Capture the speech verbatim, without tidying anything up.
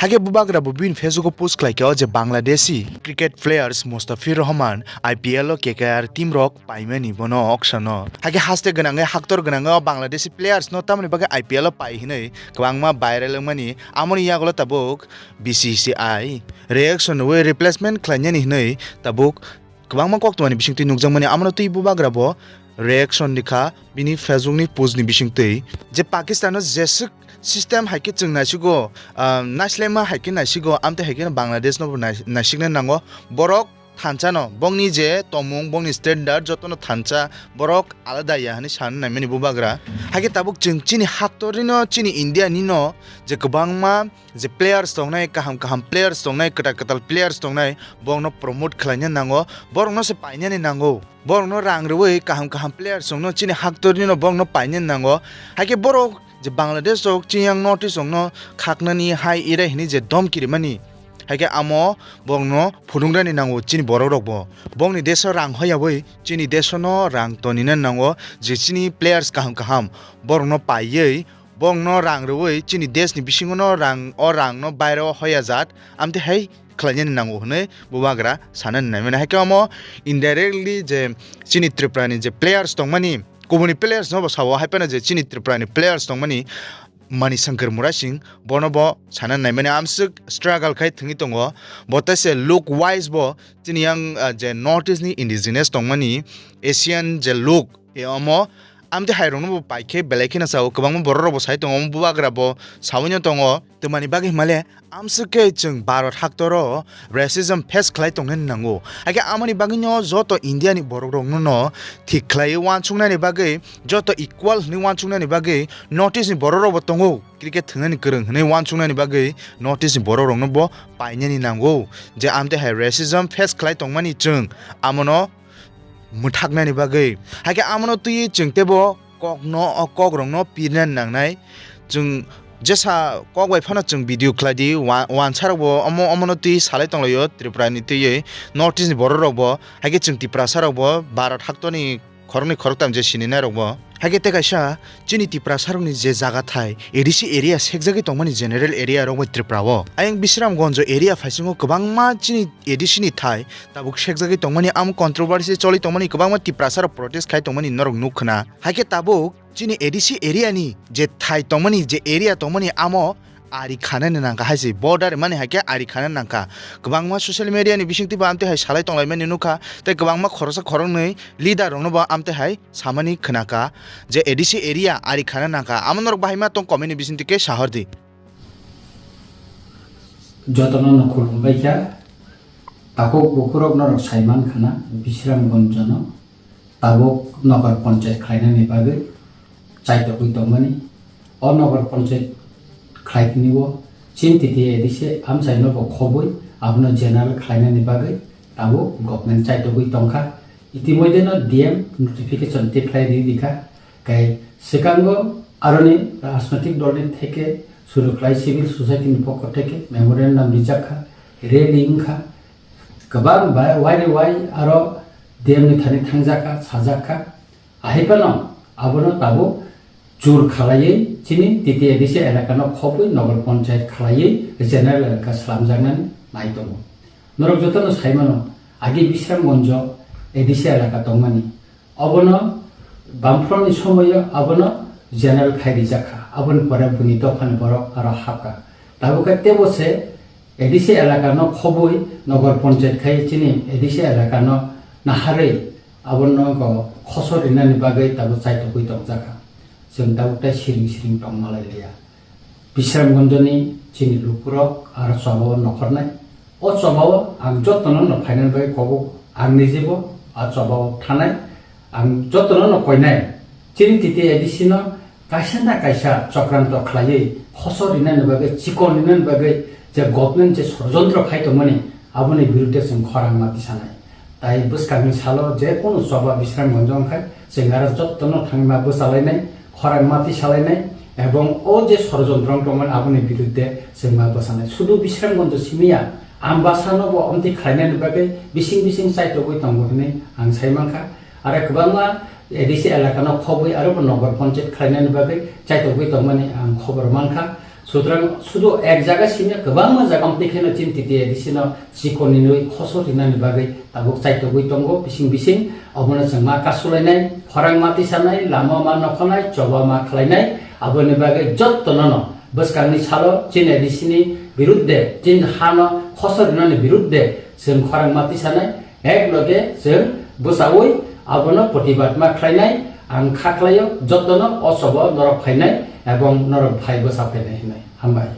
Hakhe bubagra bo bini Facebook o post khlaikha o je Bangladeshi cricket players Mustafir Rahman I P L o K K R team rok paimani bono auction o. Hakhe haste gwnangwi haktor gwnangwi o Bangladeshi players no tamoni bagwi I P L o pai hinwi kwbangma viral wngmani, amoni yagulo tabuk B C C I reaction rwui replacement khlainani hinwi tabuk kwbangma koktwmani bisingtwi nukjakmani. Amono twi bubagra bo reaction rikha bini Facebook ni post ni bisingtwi je Pakistan o jeswk system hai khe chwng naisigo, ah, naislaima hai khe naisigo, amtwi hai khe Bangladesh no bo nai-, naisikna nango. Borok thansa no, bongni je tongmung, bongni standard jotono thansa, borok alada ya hinwi sana naimani bubagra. Hakhe tabuk chwng chini haktorino, chini India nino je kwbangma je players tongnai, kaham kaham players tongnai, kwtal kwtal players tongnai, borokno promote khlaina nango, borokno se painani nango, borokno rang rwui kaham kaham players rokno chini haktorino borokno painani nango. Hakhe borok je Bangladesh rok chini yang North East rokno khaknani hai irai hinwi je dom kirimani, hakhe amo borokno phunuknani nango chini borok rokbo. Borokni desh o rang hoyabwi chini desh o no rang tonina nango, je chini players kaham kaham borokno paiwi borokno rang rwui chini desh ni bisingo no rang, o rang no bairo hoya jat, amtwi hai khlainani nango hinwi bubagra sanani naimani. Hakhe omo indirectly je chini Tripura ni je players tongmani, kubuni players no bo sao, hai phano je chini Tripura ni players tongmani Manishankar Murasing, bono bo sanani naimani, amswk struggle khai thwngwi tongo. Bo teise look wise bo chini yang, ah, je North East ni indigenous tongmani Asian je look, e omo amtwi hai rokno bo pai khe belai kheno sao, kwbangma borok rok bo sai tongo, omo bubagra bo saui no tongo. Twmani bagwi himale amswk khe chwng Bharat haktoro racism face khlai tongnani nango. Hakhe amoni bagwino joto India ni borok rokno no thik khlaiwi uansuknani bagwi, joto equal hinwi uansuknani bagwi North East ni borok rok bo tongo, cricket thwngnani kwrwng hinwi uansuknani bagwi North East ni borok rokno bo painani nango. Je amtwi hai racism face khlai tongmani chwng amono mwthaknani bagwi. Hakhe amono twiwi chwng teibo kokno, o kokrokno pirnani nangnai. Chwng jesa kok bai phano chwng video khlai di, wa-, wansa rokbo omo, omono twi salai tonglaio Tripura ni twiwi, North East ni borok rokbo, hakhe chwng Tiprasa rokbo Bharat haktoni khoroknwi khoroktam je sininai rokbo. Hakhe tei kaisa chini Tiprasa rokni je jaga thai A D C area sekjagwi tongmani general area rok bai Tripura o. Ayang Bisramganj area phaisingo kwbangma chini A D C ni thai tabuk sekjagwi tongmani, amo controversy choli tongmani, kwbangma Tiprasa rok protest khai tongmani norok nuk khna. Hakhe tabuk chini A D C area ni je thai tongmani, je area tongmani, amo ari khanani nangkha hai se, border mani hai khe ari khanani nangkha. Kwbangma social media ni bisingtwi bo amtwi hai salai tonglaimani nukha, tei kwbangma khoroksa khoroknwi leader rokno bo amtwi hai samani khnakha je A D C area ari khana nangkha. Amo norok bahai ma tong comment ni bisingtwi khe sahor di. Jotono no khulumbai kha. Takhuk bukhurok norok saiman khana, Bisramganj no tabuk nogar ponchayat khlainani bagwi chaitogwi tongmani. O nogar ponchayat khlaitini o chini titi A D C amchaino bo khobwi abono general khlainani bagwi tabuk government chaitogwi tongkha. Itimoidheno D M notification tikhlai ri rikha. Kai swkango aroni rajnoitik dolni theke suru khlai civil society ni pokho theke memorandum rijakha, rally wngkha. Kwbang bai-, waini wai aro D M ni thani thangjakha, sajakha. Ahaipano abono tabuk jur khalaiwi chini titi A D C elakano khobwi nogar ponchayat khalaiwi general elaka slamjaknani nai tongo. Norok jotono saimano, agi Bisramganjo A D C elaka tongmani. Obono Bamfront ni somoyo abono general khai rijakha. Aboni pore buni dophani borok aro hapkha. Tabukhe tebo se A D C elakano khobwi nogar ponchayat khai chini A D C elakano naharwi abono khosor rinani bagwi tabuk chaitogwi tongjakha. Chwng tabuk tei siring siring tongmalai liya. Bisramganjoni chini lukurok aro chobao nokhornai. O chobao ang jotono no phainani bagwi kobok, ang nijebo a chobao thanai. Ang jotono no koinai. Chini titi A D C no kaisa na kaisa chokranto khlaiwi khosor rinani bagwi, chikon rinani bagwi je government je sorojontro khai tongmani, aboni birudde chwng khorang ma tisanai. Tai bwskangni salo je kunu choba Bisramganj wngkha, chwng aro jotono thangma bwchalainai, khorang ma tisalainai, ebong o je sorojontro wng tongmani aboni birudde chwng ma bwchanai. Sudu Bisramganj simiya, Ambasano bo amtwi khlainani bagwi bising bising chaitogwi tongo hinwi ang sai mankha. Aro kwbangma A D C elakano khobwi aro bo nogar ponchayat khlainani bagwi chaitogwi tongmani ang khobor mankha. Sutrang sudu ek jaga simi kwbangma jaga amtwi kheno chini T T A D C no chikon ni nwi khosor rinani bagwi tabuk chaitogwi tongo bising bising. Obono chwng ma kasulainai, khorang ma tisanai, lama ma nokhanai, choba ma khlainai. Aboni bagwi jottono no bwskangni salo chini A D C ni birudde, chini hano khosor rinani birudde chwng khorang ma tisanai. Ek loge chwng bwsaui abono protibad ma khlainai, ang kha khlaio jotono o sobo norok phainai ebong norok phai bwsa phainai hinwi. Hambai.